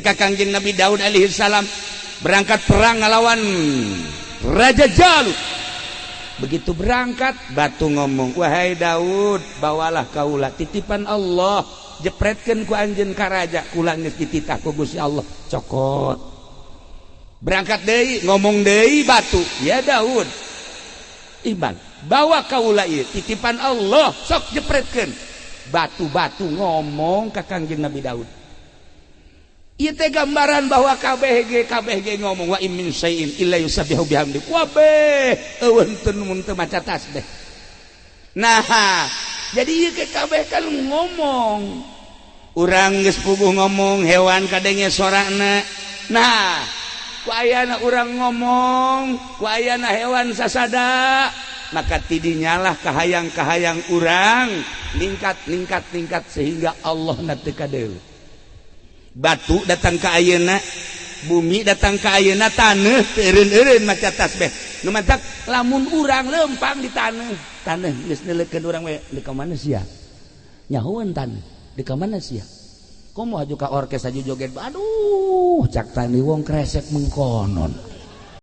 Ketika Kangjeng Nabi Daud alaihissalam berangkat perang ngelawan Raja Jalut, begitu berangkat batu ngomong, "Wahai Daud, bawalah kaula, titipan Allah, jepretkeun ku anjeun ka raja, kula geus dititah ku Gusti Allah." Cokot, berangkat deui, ngomong deui batu, "Ya Daud, iman, bawa kaula ieu, titipan Allah, sok jepretkeun." Batu-batu ngomong ka Kangjeng Nabi Daud. Ieu teh gambaran bahwa KBG KBG ngomong, wa in min syai'in illa yusabbihu bihamdi. Kabeh euweuh teu mun teu maca tasbih. Nah, jadi ieu ke kabeh kan ngomong. Urang geus puguh ngomong, hewan kadenge sorana. Nah, ku ayana urang ngomong, ku ayana hewan sasada, maka tidinyalah kahayang-kahayang urang ningkat, ningkat, ningkat, sehingga Allah na teu kadeuleu. Batu datang ke ayeuna, bumi datang ke ayeuna, taneuh teu eureun-eureun maca tasbih. Nu matak lamun urang lempang di taneuh, taneuh geus neuleukeun urang we, "Di ka mana sia?" Nyahoeun taneuh, "Di ka mana sia?" Komo haju ka orkes, haju joget, "Aduh," cak tani, "wong kresek mengkonon."